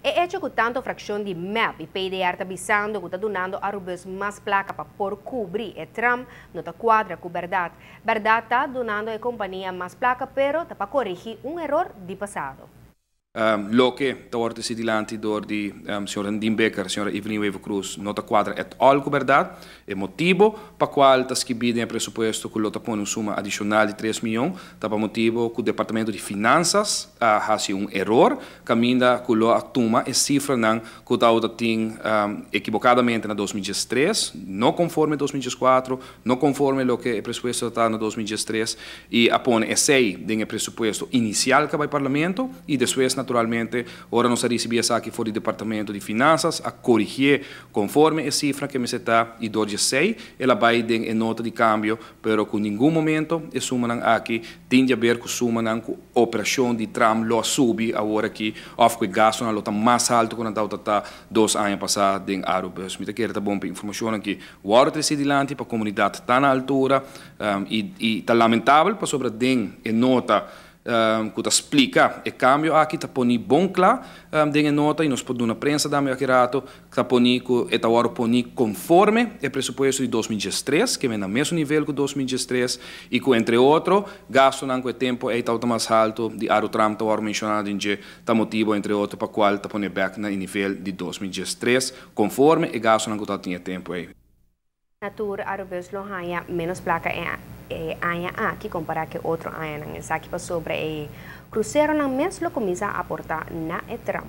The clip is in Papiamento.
E hecho cu tanto fraccion di MEP y PDR ta bisando cu ta dunando Arubus mas placa pa por cubri e tram, no ta cuadra cu berdad. Berdad ta dunando e compania mas placa, pero ta pa corigi un eror di pasado. Loke ta wordo treci dilanti door di señor Andin Bikker, señora Evelyn Wever-Croes, no ta cuadra at all cu berdad. E motibo pa cual ta skibi den e presupuesto cu lo ta pone un suma adicional di 3 miyon, ta pa motibo cu Departamento di Finanzas a haci un eror, caminda cu lo a tuma e cifranan cu tabatin equivocadamente na 2013, no conforme 2014, no conforme loke e presupuesto ta na 2013, y a pone esey den e presupuesto inicial cu a bay Parlamento y despues, naturalmente, ora nos a ricibi esaki for di Departamento di Finanzas, a corigi conforme e cifra cu mester ta y door di esey el a bay den e nota di cambio, pero cu ningun momento e sumanan aki tin di haber cu sumanan cu operacion di tram lo subi awor aki of cu gastonan lo ta mas halto cu nan ta 2 aña pasa den Arubus. Mi ta kere ta bon pa informacion aki wordo treci dilanti pa comunidad ta na altura y ta lamentabel pasobra den e nota cu ta splica e cambio aki ta poni bon cla den e nota y nos por duna prensa tambe aki rato, ta poni cu e ta wordo poni conforme e presupuesto di 2013, cu ta na mesun nivel cu 2013 y cu, entre otro, gastonan cu e tempo ey ta mas halto di Arutram ta wordo menciona den dje, ta motibo, entre otro, pa cual ta pone back na nivel di 2013 conforme e gastonan cu tabatin e tempo ey. Na tur Arubus lo haya menos placa e aña aki compara cu otro aña. Esaki pasobra e cruceronan mes lo cuminsa aporta na e tram.